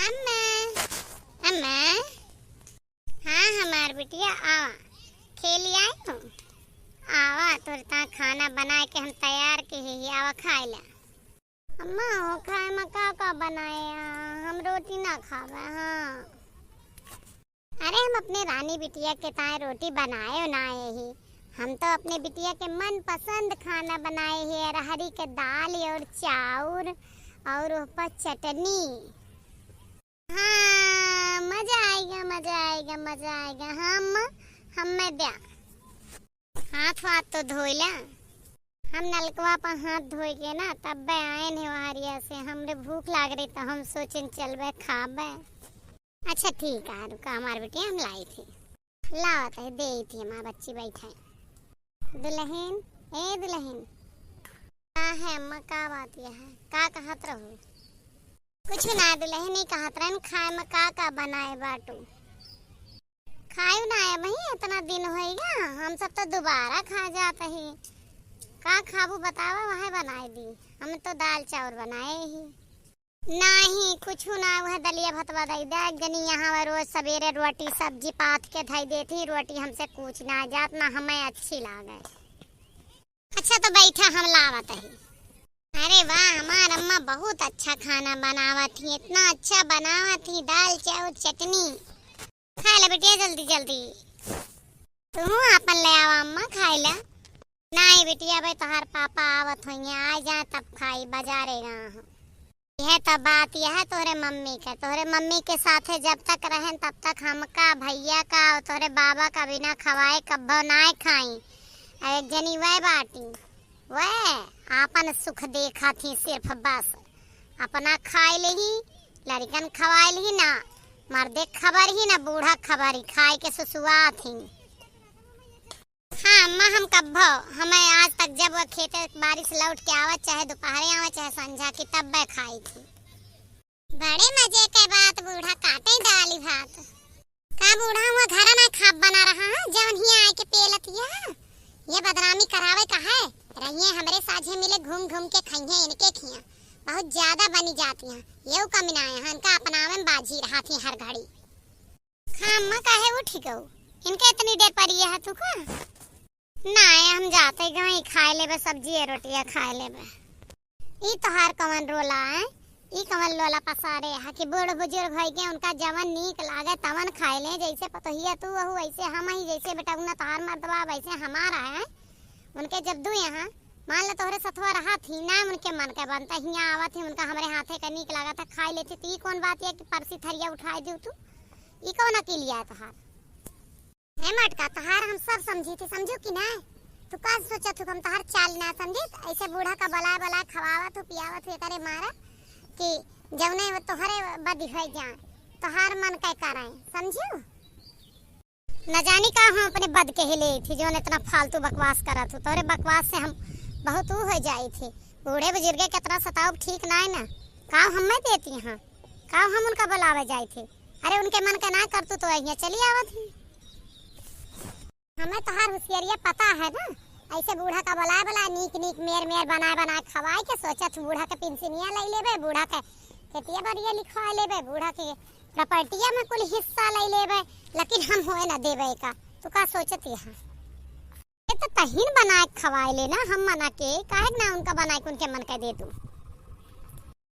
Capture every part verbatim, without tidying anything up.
अम्मा, अम्मा। हाँ, हमार बिटिया, आवा। खेली आई तू? आवा, तोरे ता खाना बनाए के हम तैयार किहे ही, आवा खाए ला। अम्मा हो, खाए में का का बनाए? हाँ, हम रोटी ना खावे, हाँ। अरे, हम अपने रानी बिटिया के ताए रोटी बनाए ना ही, हम तो अपने बिटिया के मनपसंद खाना बनाए ही, अरहरी के दाल और चाउर और ओह पर चटनी। हाँ, मजा आएगा, मजा आएगा, मजा आएगा। हाँ अम्मा, हमें द्या। हाथ वाथ तो धोइला। हम नलकवा पर हाथ धोए के ना तब्बे आएन है वहरिया से। हमरे भूख लाग रही तो हम सोचेन चलबे खाबे। अच्छा ठीक है, रुका हमार बिटिया, हम लाई थी। लावत है, दे थी हमार बच्ची बैठे। दुलहिन, ए दुलहिन। का है अम्मा, का बात यह है? का कहत रहू? कुछ ना दुलहिन, ई कहत रहन खाए में का का बनाए बाटू? खायू ना है भाई, इतना दिन होइगा, हम सब तो दोबारा खा जात ही। का खाबू बतावा, वह बनाए दी। हम तो दाल चाउर बनाए ही। नाही, कुछ ना, वह दलिया भतवा दई दे। एक जनी यहाँ वह रोज सवेरे रोटी सब्जी पाथ के धई देती, रोटी हमसे कुछ ना जात, ना हमें अच्छी लागे। अच्छा तो बैठा, हम लावत ही। अरे वाह, हमार अम्मा बहुत अच्छा खाना बनावत ही, इतना अच्छा बनावत ही, दाल चाउर चटनी। खाए ला बिटिया जल्दी जल्दी। तू आपन ले आवा अम्मा, खाए ला। नाही बिटिया, भाई तोहार पापा आवत होइए, आ जाए तब खाई, बाजारे गए हो। यह तो बात यह तोहरे मम्मी के, तोहरे मम्मी के साथे जब तक रहेन तब तक हमका, भैया का और तोहरे बाबा का बिना खवाए कब्बो नाय खाई। और एक जनी वह बाटी, वह आपन सुख देखा थी सिर्फ बस, अपना खाए लेही, लड़िकन खवाए लेही ना, मर्दे खबर ही ना, बूढ़ा खबर ही, खाए के सुसुआ थी। हाँ अम्मा, हम कब्बो, हमें आज तक जब वह खेते बारिश लौट के आवत, चाहे दोपहरे आवत, चाहे संझा की, तब्बे खाई थी। बड़े मजे के बात, बूढ़ा काटे दाली भात। का बूढ़ा हुआ घर ना खाब बना रहा है, जौन ही आए के पेलत यह? ये बदनामी करावे का है? रहिए हमरे साझे मिले, घूम घूम के खाइए इनके खिया। बहुत ज्यादा बनी जाती हैं, ये कमी ना है, इनका अपनावे में बाजी रहा थी हर घड़ी। हाँ अम्मा, काहे उठी गऊ? इनके इतनी देर परी है तू का? ना, हम जाते गई खाए लेबे, सब्जी है, रोटियां खाए लेबे। ई तोहार कवन रोला है? ई कवन लोला पसारे है कि बूढ़ बुजुर्ग होई के उनका जवन नीक लागे तवन खाए ले, जैसे पतोहिया तू हऊ वैसे हम ही, जैसे बेटा उन्ना तोहार मर्दवा वैसे हमारा है। उनके जब दू यहाँ मान ले तोहरे सथवा रहा थी ना, उनके मन के बनता हियाँ आवत ही, उनका हमरे हाथे का नीक लागत है, खाए लेती, तो ई कौन बात है कि परसी थरिया उठाए दियो तू? ई कौन अकेलिया है तोहार? ए मटका, तोहार हम सब समझी थी, समझू कि ना? तू का सोचत हो, हम तोहार चाल ना समझी? ऐसे बूढ़ा का बलाए बलाए खवावत हो, पियावत हो, एकरे मारा कि जौने तोहरे बदी हो जाए, तोहार मन के कराए, समझू? न जानी का हम अपने बद के ही ले थी, जौन इतना फालतू बकवास करत हो। तोरे बकवास से हम बहुत ऊ हो जाई थी। बूढ़े बुजुर्गे के इतना सताउब ठीक ना है ना। काव हमें देती हाँ, काव हम उनका बुलावे जाई थी। अरे उनके मन के ना करतू तो यहाँ चली आवत ही। हमें तोहार होशियारिया पता है ना, ऐसे बूढ़ा का बुलाए बुलाए नीक नीक मेर मेर बनाए बनाए खवाए के सोचत बूढ़ा के पेंशनिया ले लेबे, बूढ़ा के खेतिया बाड़िया लिखवा लेबे, बूढ़ा के प्रॉपर्टिया में कुल हिस्सा ले लेबे, लेकिन हम होए ना देबे का। तू का सोचत यहाँ? ये तो तहीन बनाए खवाए ले ना, हम मना के काहे ना उनका बनाए के उनके मन के दे तू।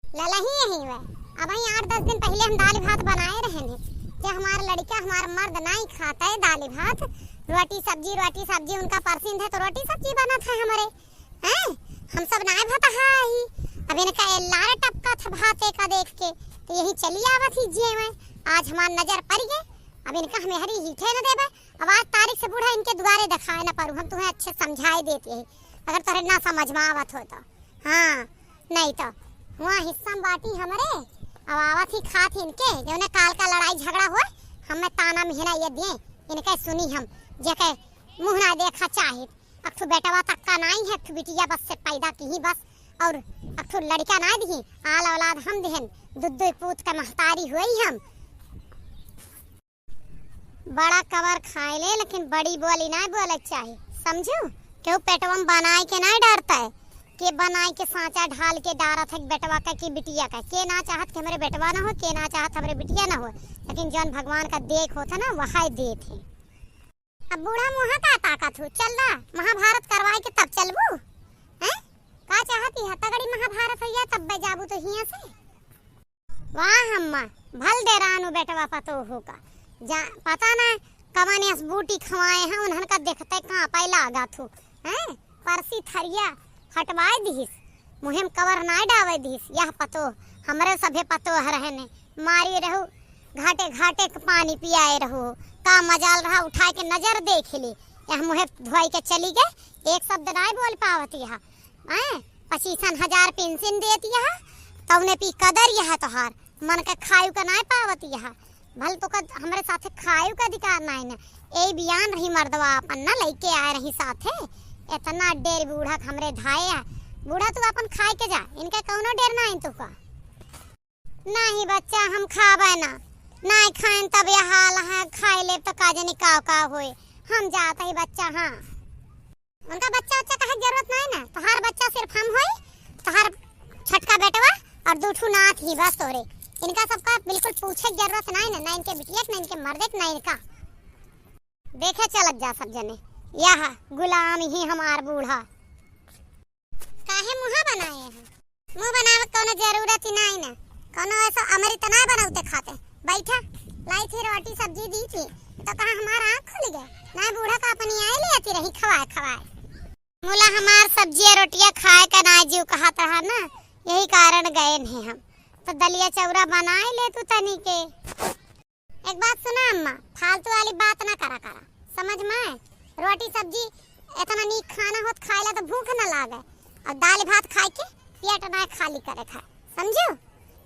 ललही यही वे। अब ही आठ दस दिन पहले हम दाल भात बनाए रहे थे, कि हमारा लड़का, हमारा मर्द नहीं खाता है दाल भात, रोटी सब्जी, रोटी सब्जी उनका पसंद है, तो रोटी सब्जी बनत है हमारे। हैं? हम सब नाय भतहा ही। अब इनका ये लार टपका था भाते का देख के, तो यही चली आवत ही जिए में। आज हमार नजर पड़ गए, अब इनका हमें हरी ही थे न देबे। अब आज तारीख से बूढ़ा इनके दुआरे दिखाए न पारू, हम तुम्हें अच्छे समझाए देते हैं, अगर तोहरे ना समझ में आवत हो तो। हाँ, नहीं तो वहाँ हिस्सा में बाटी हमरे, अब आवत ही खात ही इनके, जौने काल का लड़ाई झगड़ा होए, हमें ताना मिहना ये दिए, इनके सुनी हम, जेके मुँह ना देखा चाहित। अक ठो बेटवा तक का नाई है, अक ठो बिटिया बस से पैदा की ही बस, और अक ठो लड़का ना दिही, आल औलाद हम दिहन, दुद्दो पूत का महतारी हुई हम। बड़ा कवर खाए ले, लेकिन बड़ी बोली ना बोले चाही, समझू? केहू पेटवा में बनाए के ना डरता है, के बनाए के साँचा ढाल के डारत है बेटवा का कि बिटिया का। के ना चाहत कि हमरे बेटवा ना हो, के ना चाहत हमरे बिटिया ना हो, लेकिन जौन भगवान का देख होत है ना, वह देत है। अब बूढ़ा मुँहा का ताकत हो, चल रहा महाभारत करवाए के तब चलबू, हैं? का चाहती है तगड़ी महाभारत हो जाए तब बे जाबू तो हियाँ से। वाह अम्मा, भल डेरानु बेटवा पतोहू का। जा, पता ना कवन अस बूटी खवाए हैं, उन्हन का देखते कांपे लागत हूँ, हैं? परसी थरिया हटवाए दिहिस, मुँहे में कवर नाय डावे दिहिस। यह पतोह, हमरे सभे पतोह रहने, मारी रहू, घाटे घाटे के पानी पियाए रहू, का मजाल रहा उठाए के नजर देख ले, यह मुँहे धोई के चली गए, एक शब्द नाय बोल पावत यह। हैं? पच्चीसन हजार पेंशन देत यह, तौने पी कदर यह तोहार, मन के खायु का नाय पावत यह। भल तो कद हमरे साथे खायु का अधिकार नाय न। ए बियान रही मर्दवा अपन न लइके आए रही साथे। इतना डेर बूढ़ा के हमरे धाए है। बूढ़ा तू अपन खाए के जा, इनका कौनो डेर नाय तू का। नाही बच्चा, हम खाबे ना, नाय खाएन तब यह हाल है, खाए लेब तो का जानी का का होए। हम जात ही बच्चा, हाँ। उनका बच्चा उच्चा कहे के जरूरत नहीं ना, तोहार बच्चा सिर्फ हम होई, तोहार छोटका बेटवा और दू ठू नात ही बस तोरे। इनका सबका बिल्कुल पूछे के जरूरत नहीं ना, ना इनके बिटिया के, ना इनके मर्दे के, ना इनका। देखे चलत जा सब जने, यह गुलाम ही हमार बूढ़ा। काहे मुँहा बनाए हैं? मुँह बनावे के कौनो जरूरत ही नहीं ना, कौनो ऐसा अमृत ना बनौते खाते। बैठा, लाई थी रोटी सब्जी दी थी, तो कहा हमारा आँख खुल गया, ना बूढ़ा का अपनी आए ले आती रही खवाए खवाए। मुला हमार सब्जिया रोटिया खाए का ना जीव कहत रहा ना, यही कारण गए नहीं हम। तो दलिया चौरा बनाए ले तू तनी के। एक बात सुना अम्मा, फालतू वाली बात ना करा करा, समझ में? रोटी सब्जी इतना नीक खाना होत खाइला तो भूख ना लागे, और दाल भात खाए के पेट ना खाली करे खाए, समझू?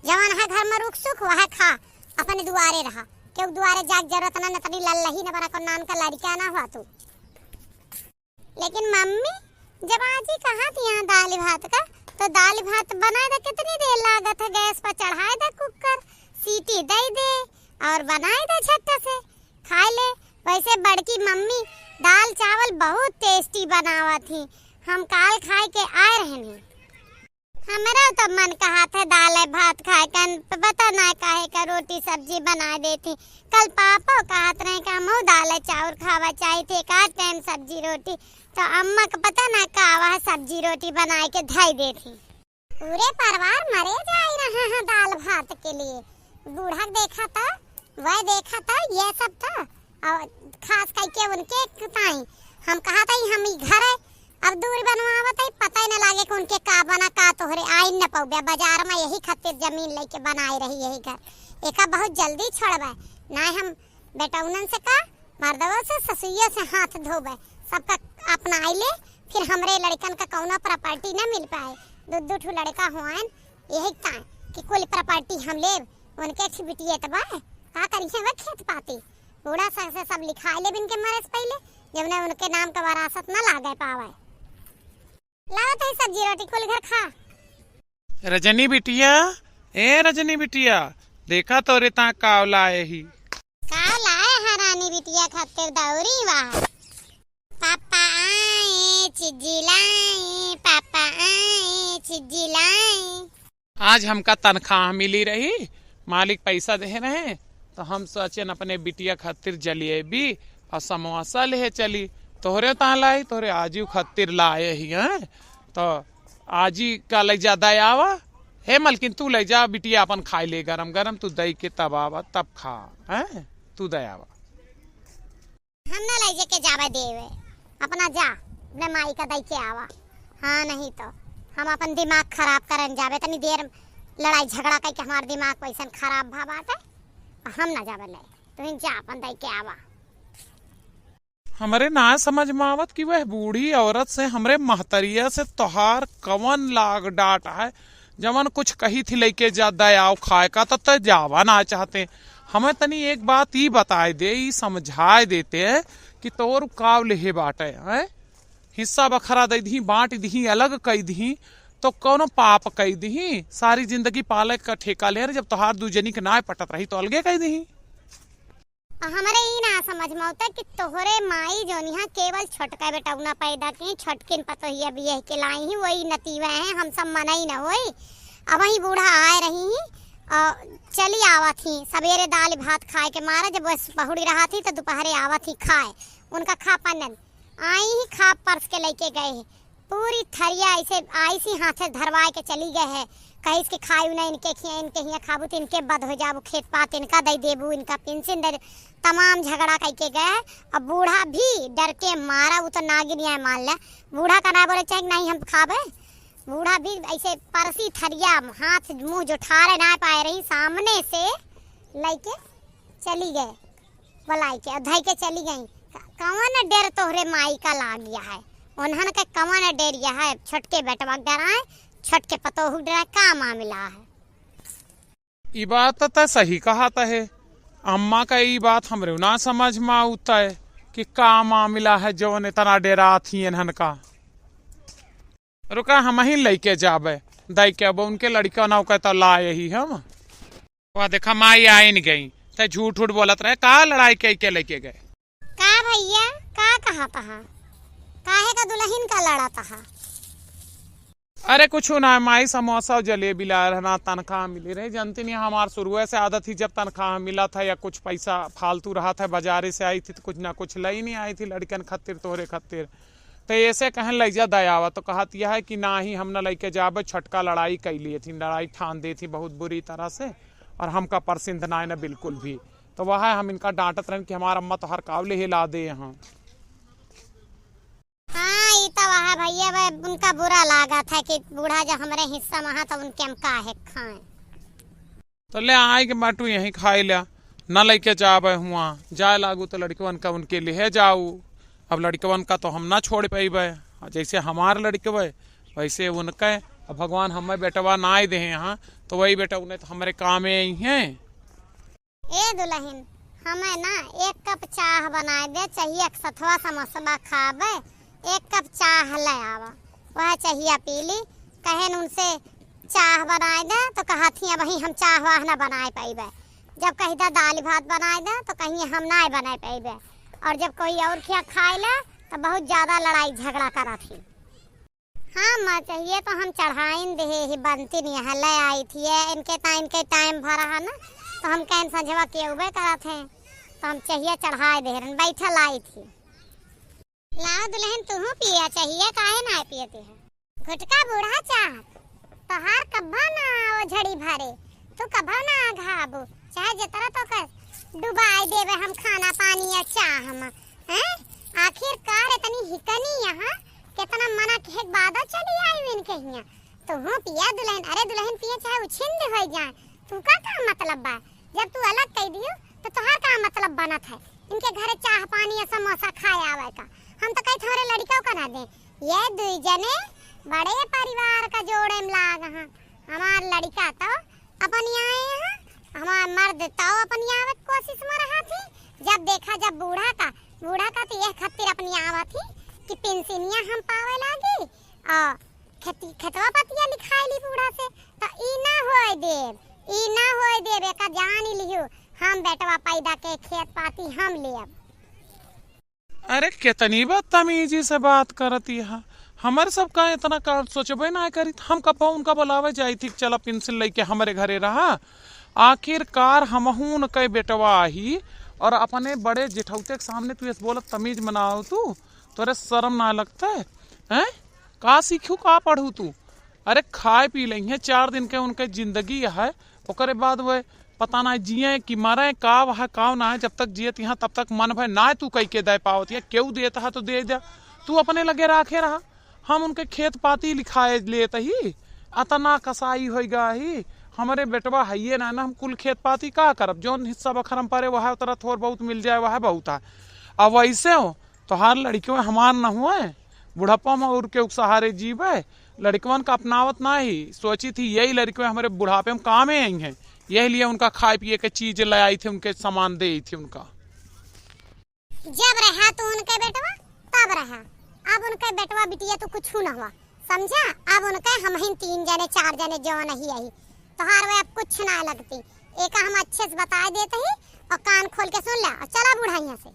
जवन है घर में रुक सुख वह खा, अपने दुआरे रहा, क्यों दुआरे जाग जरूरत ना, नतनी लल्लही न बना को नान का लड़का ना हुआ तू। लेकिन मम्मी, जब आजी कहा थी यहाँ दाल भात का, तो दाल भात बनाए दा, कितनी देर लागत है, गैस पर चढ़ाए दा कुकर, सीटी दे दे और बनाए दा झट्ट से खाए ले। वैसे बड़की मम्मी दाल चावल बहुत टेस्टी बनावा थी, हम काल खाए के आए रहनी। हमरा तो मन कहत है दाल भात खाए कन, प-, पता ना काहे का रोटी सब्जी बनाए देती। कल पापो कहत रहे कि हमहू दाल चाउर खावा चाहित है, एक आध टाइम सब्जी रोटी। तो अम्मा के पता ना का वह सब्जी रोटी बनाए के धई देती। पूरे परिवार मरे जाए रहा है दाल भात के लिए। बूढ़ा के देखा तो, वह देखा तो, ये सब तो, और खास करके उनके ताई। हम कहा था हम ई घर है, अब दूर बनवावत है, पता ही न लागे कि उनके का बना, का तोहरे आइन न पौबे। बाजार में यही खातिर जमीन लेके बनाए रही यही घर। एका बहुत जल्दी छोड़बे, ना हम बेटौनन से का, मर्दवा से, ससुइया से हाथ धोबे, सबका अपना आइले, फिर हमरे लड़कन का कौनो प्रॉपर्टी न मिल पाए। दू दू ठू लड़का हुआन, यही ताई कि कुल प्रॉपर्टी हम लेब, उनके एक बिटिया त बा, का करिहे वह खेत पाती। बूढ़ा सर से सब लिखाए लेब इनके मरे से पहले, जब न उनके नाम का वरासत न लागे पावे। लावत है सब्जी रोटी, कुल घर खा। रजनी बिटिया, ए रजनी बिटिया, देखा तोरे ता काव लाए ही। काव लाए है रानी बिटिया खातिर दौरी बा। पापा आए, चिज्जी लाए, पापा आए, चिज्जी लाए। आज हमका तनख्वाह मिली रही, मालिक पैसा देहे रहे, तो हम सोचेन अपने बिटिया खातिर जलेबी और समोसा लेहे चली। तोहरे तहाँ लाई, तोहरे आजू खातिर लाए ही हैं। तो आजी का ले जा दे आवा। हे मलकिन, तू ले जा बिटिया अपन खाए ले गरम गरम, तू दई के तब आवा, तब खा, हैं? तू दे आवा। हम ना लइजे के जावे देवे, अपना जा, अपने माई का दई के आवा। हाँ, नहीं तो हम अपन दिमाग खराब करन जावे, तनी देर लड़ाई झगड़ा करके हमार दिमाग वैसन खराब भा बाटे, हम ना जावे ले, तुम जा अपन दई के आवा। हमरे ना समझ में आवत कि वह बूढ़ी औरत से, हमरे महतरिया से तोहार कवन लाग डाट है, जवन कुछ कही थी लइके जा दे आव खाए का, त तय जावा ना चाहते। हमें तनी एक बात ई बताए दे, ई समझाए देते कि तोर काव लेहे बाटे, हैं? हिस्सा बखरा दे दही, बांट दही, अलग कई दही, तो कौनो पाप कई दही? सारी जिंदगी पाले का ठेका ले रहे, जब तोहार दू जनी के नाय पटत रही तो अलगे कई दही। और हमरे ई ना समझ में आवता कि तोहरे माई जौन यहाँ केवल छोटका बेटौना पैदा की, छोटकिन पतोहिया बियाह के लाई ही, वही नतीवा है, हम सब मनई न होई। अब वही बूढ़ा आए रही ही और चली आवत ही, सबेरे दाल भात खाए के मारे, जब वह बहुड़ी रहत ही तो दोपहरे आवत ही खाए, उनका खा पनन आई ही खा परस के लेके गए है। पूरी थरिया ऐसे आइस ही हाथे धरवाए के चली गए है। कहिस कि खायू ना इनके खिया, इनके हिया खाबू तो इनके बद हो जाबू, खेत पात इनका दे देबू, इनका पेंशन दे दे। तमाम झगड़ा कइ के गए है। अब बूढ़ा भी डर के मारा, वो तो नागिन है मान ले। बूढ़ा का ना बोले चाहे कि नहीं हम खाबे। बूढ़ा भी ऐसे परसी थरिया हाथ मुंह जुठारे ना पाए रही, सामने से लेके चली गए। बोलाई के, धई के चली गई। क-, कवन डेर तोहरे माई का लाग गया है? उन्हन के कवन डेर यह है? छोटके बेटवा के डराए, छोटके पतोहू के डराए, का मामला है? ई बात त सही कहत है अम्मा का, ई बात हमरे ना समझ में आवत है कि का मामला है जवन इतना डेरात ही इन्हन का। रुका, हमहीं लइके जाबे, दइके अब उनके लड़िका ना ओके तो लाए ही हम। वह देखा, माई आइन गई, त झूठ उठ बोलत रहे, का लड़ाई कइ के लइके गए? का भइया, का कहत हा? काहे का दुलहिन का लड़त हा? अरे कुछ ना माई, समोसा और जलेबी लाए रहना, तनख्वाह मिली रही। जनती नहीं, हमार शुरुए से आदत ही, जब तनख्वाह मिलत है या कुछ पैसा फालतू रहत है, बाजारे से आई थी तो कुछ ना कुछ लई नहीं आई थी लड़कन खातिर, तोहरे खातिर। तो ऐसे कहन लइ जा दयावा, तो कहत यह है कि ना ही हम ना लइके जाबे, छोटका लड़ाई कइ लिए थी, लड़ाई ठान दे थी बहुत बुरी तरह से, और हमका परसिंद ना है ना बिल्कुल भी। तो वह है, हम इनका डांटत रहन कि हमार अम्मा तोहर काव ले हिला दे यहाँ। हाँ, ई तो वह भइया, वह उनका बुरा लागत है कि बूढ़ा जब हमरे हिस्सा में हा तो उनके हम काहे खाएं। तो ले आए के बाटू यहीं खाए ल्या, न लइके जाबे हुआ, जाए लागू तो लड़कवन का उनके लिहे जाऊ। अब लड़कवन का तो हम ना छोड़ पइबे, जैसे हमार लड़कवे वैसे उनके। अब भगवान हमें बेटवा ना आए देहे यहाँ, तो वही बेटा उन्हें तो हमरे कामे आई हैं। ए दुलहिन, हमें ना एक कप चाह बनाए दे, चाहिए एक सथवा समोसवा खाबे, एक कप चाह ले आवा, वह चाहिए पी ली। कहेन उनसे चाह बनाए दे तो कहत ही, "अबहीं हम चाह वाह ना बनाए पइबे।" जब कहि दा दाल भात बनाए दे तो कहिए, "हम ना बनाए पइबे।" और जब कोई और खिया खाए ले तो बहुत ज्यादा लड़ाई झगड़ा करत ही। हाँ माँ, चाहिए तो हम चढ़ाइन देहे ही, बनती नहीं है, ले आई थी ये, इनके ता-, इनके टाइम भरा है ना, तो हम कहन संझवा के उबे करत हैं, तो हम चाहिए चढ़ाए दे रहन, बैठल आई थी। लाओ दुलहिन, तुहू पिया चाहिए, काहे ना पियती है? घुटका बूढ़ा चाहत, तोहार कब्बा ना आओ झड़ी भरे, तू कब्बा ना आघाबू, चाहे जितना तो कर डुबाई देबे हम खाना पानी या चाह में, हैं? आखिरकार इतनी हिकनी यहाँ, कितना मना के बाद चली आई इनके हियाँ। तुहू पिया दुलहिन, अरे दुलहिन पिए चाहे उछिंद हो जाए, तू का, का मतलब बा? जब तू अलग कह दियो तो तोहार का मतलब बनत है इनके घरे चाह पानी या समोसा खाए आवे का? हम तो कही थोरे लड़िका का ना दे। ये दुई जने बड़े परिवार का जोड़े में लाग हैं। हमार लड़िका तो अपनी आए हैं, हमार मर्द तो अपनी आवे कोशिश में रहा थी। जब देखा जब बूढ़ा का, बूढ़ा का तो यह खातिर अपनी आवा थी कि पेंशनिया हम पावे लागी और खेती, खेतवा पतिया लिखाए ली बूढ़ा से, तो ई ना होए देब, ई ना होए देब, एका जान लिहू, हम बेटवा पैदा के खेत पाती हम लेब। अरे, कितनी बदतमीजी से बात करती है। हमरे सब का इतना काम सोचबे ना करी। हम कब उनका बुलावे जाई थी, "चला पेंशन लेके हमरे घरे रहा।" आखिरकार हमहू उनके बेटवा ही, और अपने बड़े जेठौते के सामने तू ऐसे बोलत तमीज मनाओ तू, तोरे शर्म ना लगता है? हैं? का सीखू, का पढ़ू तू? अरे, खाए पी लेंगे, चार दिन के उनके जिंदगी है, ओकरे बाद वे पता ना जिए कि मरे, का वह, का ना है। जब तक जियत यहाँ, तब तक मन भर ना तू कई के दे पावत या केहू देत है तो दे दे, तू अपने लगे राखे रहा। हम उनके खेत पाती लिखाए लेत ही, अतना कसाई होई गा ही। हमरे बेटवा हइये ना, ना हम कुल खेत पाती का करब? जौन हिस्सा बखरम परे, वह उतरा थोर बहुत मिल जाए, वह बहुत है। अब वैसे हो, तोहार लड़िकवे हमार न हुए, बुढ़ापा में और केहू के सहारे जीवे। लड़िकवन का अपनावत ना ही, सोची थी यही लड़िकवे हमरे बुढ़ापे में कामे आई हैं, यही लिए उनका खाए पिए के चीज ले आई थी, उनके सामान दे आई थी उनका। जब रहा तू उनके बेटवा, तब रहा। अब उनके बेटवा बिटिया तू कुछ ना हुआ, समझा? अब उनके हमहिन तीन जने, चार जने जो नहीं आई, तोहार वे अब कुछ ना लगती। एका हम अच्छे से बताए देत ही, और कान खोल के सुन ले और चला बूढ़ा यहाँ से।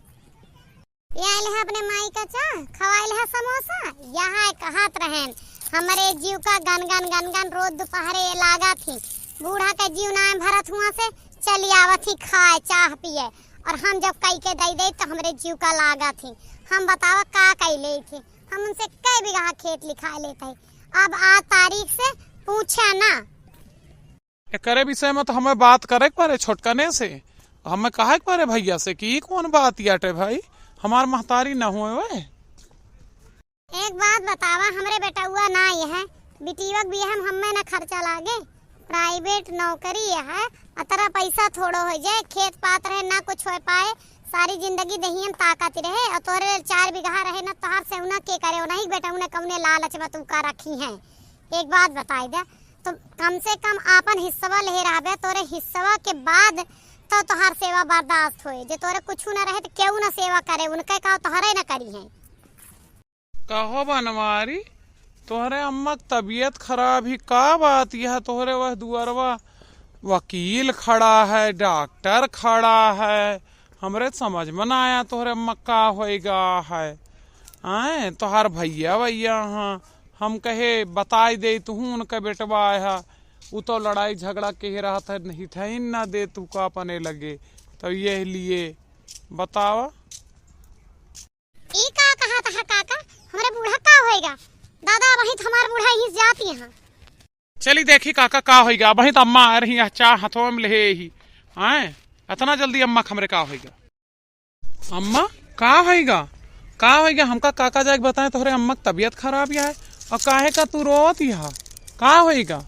ये आइल है अपने माई का चाह, खवाइल है समोसा, यहाँ कहत रहेन, हमरे जीव का गन गन गन गन रोज दोपहरे ये लागा थी। बूढ़ा का जीव ना भरत हुआ से चली आवत ही खाए, चाह पिए, और हम जब कई के दई दे तो हमरे जीव का लागा थी। हम बतावा का कई ले थी, हम उनसे कई बीघा खेत लिखा लेते हैं। अब आज तारीख से पूछे ना। एकरे विषय में तो हमें बात करे के पड़े छोटकने से। हमें कहे के पड़े भैया से कि ई कौन बात याटे भाई, हमार महतारी न होए वै। एक बात बतावा, हमरे बेटउआ ना ये है, बिटिया के बियाह में हमें ना खर्चा लागे, private नौकरी ये है, अतरा पैसा थोड़ो हो जाए, खेत पात रहे ना कुछ हो पाए, सारी जिंदगी दहियन ताकत रहे, और तोरे चार बीघा रहे ना, तोहार सेवना के करे, नहीं बेटउआ ने कौने लालच में तू का रखी है। एक बात बताई दे, तो कम से कम आपन हिस्सवा ले रहबे, तोरे हिस्सवा के बाद तो तोहार सेवा बर्दाश्त होए। जे तोरे कुछु न रहे तो केहू न सेवा करे, उनके का तोहरे न करी है। कहो बनवारी, तोहरे अम्मा के तबीयत खराब ही, का बात यह तोहरे वह दुअरवा वकील खड़ा है, डॉक्टर खड़ा है, हमरे समझ में ना आया तोहरे अम्मा का होइगा है। आए, तोहार भैया वैया हाँ, हम कहे बताई दे तुहूँ उनका बेटवा है, उ तो लड़ाई झगड़ा के रहत है, नहीं ठहिन ना दे तू का अपने लगे। तो यह लिए बतावा। ई का कहत है काका, हमरे बूढ़ा का होइगा? दादा, वही तो हमार बूढ़ा ही जाती है। चली देखी काका का होइगा, वही तो अम्मा आ रही है, चाह हथवा में लेहे ही। आए, इतना जल्दी अम्मा के हमरे का होइगा? अम्मा, का होइगा? का होइगा? हमका काका जाके बताए, तोहरे अम्मा के तबीयत खराब है, और काहे का तू रोत ही है? का होइगा?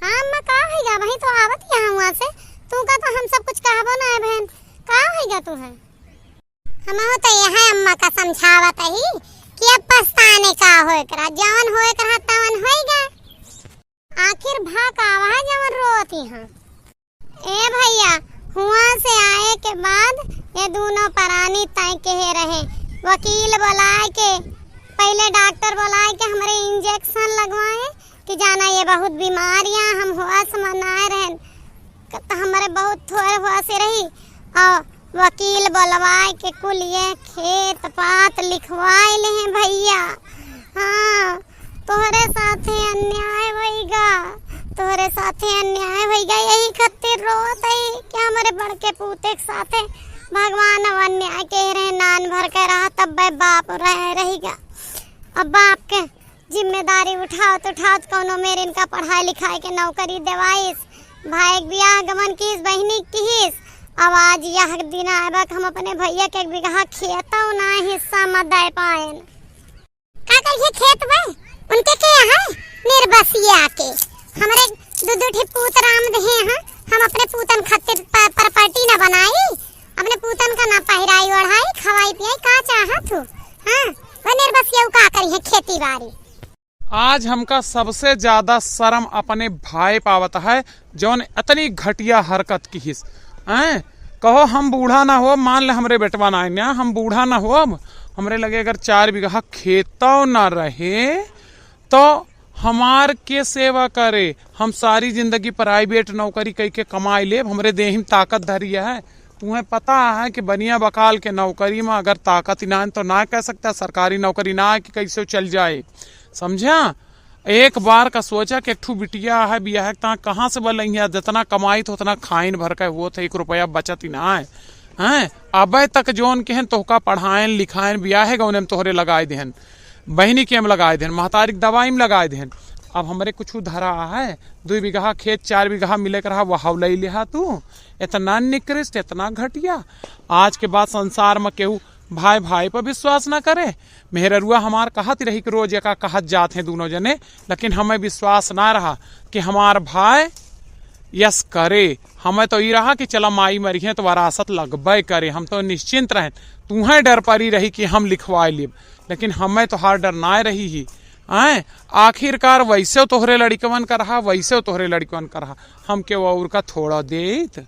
हाँ अम्मा, का होइगा? वही तो आवत यहाँ हुआ से, तू का तो हम सब कुछ कहबो ना है बहन, का होइगा तू है? हमहू तो यह अम्मा का समझावत ही कि अब पछताने का होए करा, जवन होए करा तवन होइगा। आखिर भा का वह जवन रोत यहाँ। ए भैया, हुआ से आए के बाद ये दोनों परानी तय कहे रहे, वकील बुलाए के, पहले डॉक्टर बुलाए के हमरे इंजेक्शन लगवाए कि जाना ये बहुत बीमारियां, हम होश में ना रहन, तो हमरे बहुत थोड़े होश रही। और वकील बुलवाए के कुल ये खेत पात लिखवाए ले हैं भैया। हाँ, तोहरे साथे अन्याय होइगा, तोहरे साथे अन्याय होइगा, यही खातिर रोत है कि हमरे बड़के पूते के साथे भगवान अब अन्याय के रहे, नान भर के रहा, तब बाप रहे, रहिगा। अब बाप के जिम्मेदारी उठावत उठावत कौनो मेर इनका पढ़ाई लिखाई के नौकरी देवाइस, भाई के बियाह गमन किस, बहिनी किहिस। अब आज यह दिन आए बा कि हम अपने भैया के एक बीघा खेतौ ना हिस्सा में दे पाएन। का करिए खेत में? उनके के है? निर्बसिया के। हमरे दू दू ठे पूत राम देहे हैं, हम अपने पूतन खातिर प-, प्रॉपर्टी ना बनाई, अपने पूतन का ना पहिराई ओढ़ाई, खवाई पियाई, का चाहत हूँ? हाँ, वो निर्बसिया का करिए खेती बाड़ी। आज हमका सबसे ज्यादा शर्म अपने भाई पावत है, जौन इतनी घटिया हरकत किहिस। हैं? कहो हम बूढ़ा ना होब, मान ले हमरे बेटवा ना आइन, हम बूढ़ा ना होब, हमरे लगे अगर चार बीघा खेतौ ना रहे, तो हमार के सेवा करे? हम सारी जिंदगी प्राइवेट नौकरी कई के कमाई लेब, हमरे देह में ताकत धरी है। तुम्हें पता है कि बनिया बकाल के नौकरी में अगर ताकत ही ना है, तो ना कह सकता सरकारी नौकरी ना है कि कैसे चल जाए, समझा? एक बार का सोचा कि एक ठू बिटिया है, बियाह के तहाँ कहाँ से बलइया, जितना कमाई तो उतना खाइन भर के हुआ था, एक रुपया बचत ही ना है। हैं? अबे तक जौन के हैं, तोहका पढ़ाएन, लिखाएन, बियाहे गौने में तोहरे लगाए देहन, बहिनी के में लगाए देहन, महतारी के दवाई में लगाए देहन। अब हमरे कुछ धरा है, दुई बीघा खेत, चार बीघा मिले के रहा, वह ले लिहा तू। इतना निकृष्ट, इतना घटिया। आज के बाद संसार में केहू भाई भाई पर विश्वास ना करे। मेहररुआ हमार कहत रही कि रोज एका कहत जात हैं दोनों जने, लेकिन हमें विश्वास ना रहा कि हमार भाई यस करे। हमें तो ई रहा कि चला माई मरिहें तो वरासत लगबे करे, हम तो निश्चिंत रहें। तूहें डर परी रही कि हम लिखवाए लेब, लेकिन हमें तो हर डर ना रही ही। आए, आखिरकार वैसे तोहरे लड़िकवन का रहा, वैसे तोहरे लड़िकवन का रहा, हम केहू और का थोड़ा देत।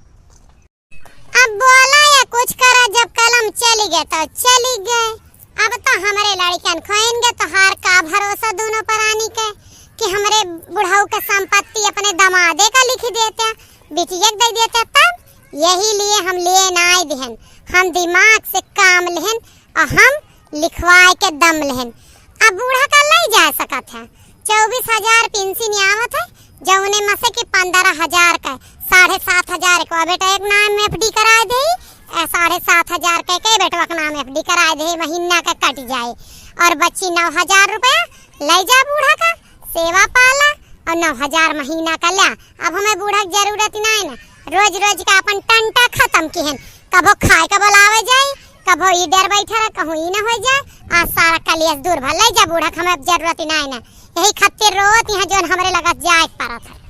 अब बोला या कुछ करा, जब कलम चली गए तो चली गए। अब तो हमरे लड़िकन खोइन गए, तोहार का भरोसा दोनों परानी के कि हमरे बुढ़ऊ के संपत्ति अपने दमादे का लिख देते, बिटिया के दे देते, तब यही लिए हम लिए नाय दिहन, हम दिमाग से काम लेहन और हम लिखवाए के दम लेहन। अब बूढ़ा का लई जा सकत है, चउबीस हजार पेंशन आवत है, जउने में से कि पन्द्रह हजार का, साढ़े सात हजार को बेटा एक नाम एफ डी कराए दे, ए, साढ़े सात हजार के, के बेटवा के नाम एफ डी कराए दे, महीना का कट जाए, और बची नौ हजार रुपया, लई जा बूढ़ा का, सेवा पाला, और नौ हजार महीना का ल्या। अब हमें बूढ़ा के जरूरत नाय ना, रोज रोज का अपन टंटा खतम किहन, कभो खाए का बोलावे जाई, कभो इधर बैठा रहा, कहूँ ई ना हो जाए, आज सारा कलेश दूर भा, लई जा बूढ़ा के, हमें अब जरूरत नाय ना, यही खातिर रोवत यहाँ जौन हमरे लगत जाए के पड़त है।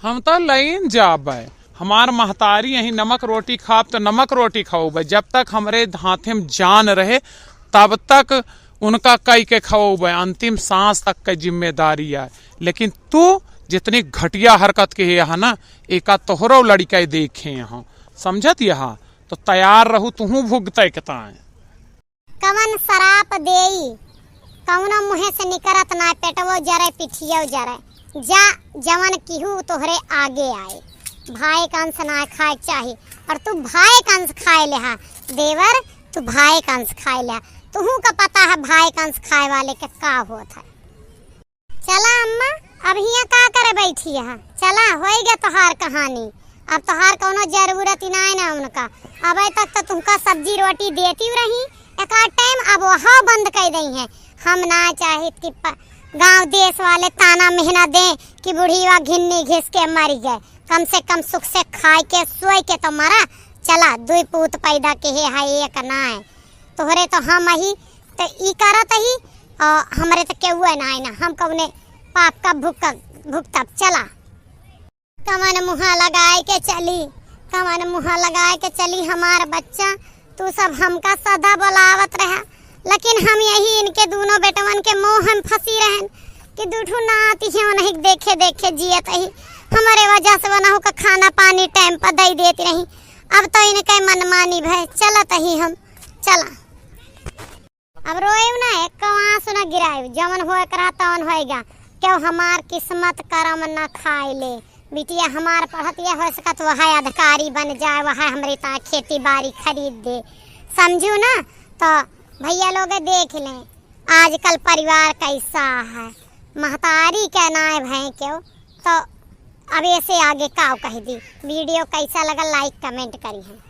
हम त लइन जाबे, हमार महतारी यही नमक रोटी खाब त नमक रोटी खवबे, जब तक हमरे हाथे में जान रहे तब तक उनका कई के खवबे, अंतिम सांस तक के जिम्मेदारी आए। लेकिन तू जितनी घटिया हरकत के है ना, एका तोहरो लड़िका देखे यहाँ, समझत यहाँ, तो तैयार रहू तुहू भुगते के ताए। कवन सराप देई, कउनो मुँहे से निकरत ना, पेटवो जरे, पिठियो जरे। जा, जवन किहू तोहरे आगे आए। भाई का अंश ना खाए के चाही, और तू भाई का अंश खाए लेहा। देवर, तू भाई का अंश खाए लेहा। तुहू का पता है भाई का अंश खाए वाले के का होत है। चला अम्मा, अब हियाँ का करे बैठी है? चला, होई गया तोहार कहानी, अब तोहार कउनो जरूरत ही नाय ना उनका। अबे तक तो तुमका सब्जी रोटी देती रही, एक आध टाइम, अब वहाँ बंद कर दई है। हम ना चाहित कि प-, गाँव देश वाले ताना मेहना दें कि बुढ़ीवा घिन्नी घिस के मरी गए। कम से कम सुख से खाए के, सोए के तो मरा। चला, दुई पूत पैदा किहे है, एक नाय। तोहरे तो हम ही त ई करत ही, और हमरे त केहुए नाय ना, हम कउने पाप का भुग-, भुगतब। चला। कवन मुँहा लगाए के चली, कवन मुँहा लगाए के चली हमार बच्चा। तू सब हमका सदा बोलावत रहा, लेकिन हम यही इनके दूनों बेटवन के मोह में फंसी रहन कि दू ठो नाती है, उन्हीं के देखे देखे जियत ही। हमरे वजह से वनहु का खाना पानी टाइम पर दई देती रही। अब तो इनके मनमानी भय, चलत ही हम। चला। अब रोएउ ना, एक आंसू ना गिराएउ, जवन होए के रहा तवन होएगा। केहू हमार किस्मत करम न खाए ले। बिटिया हमार पढ़तिया, हो सकत वह अधिकारी बन जाए, वह हमरे ता खेती बाड़ी खरीद दे, समझू ना। तो भैया लोग देख लें, आजकल परिवार कैसा है, महतारी के नाय भय केहू। तो अब ऐसे आगे का कह दी। वीडियो कैसा लगा, like comment करी हैं।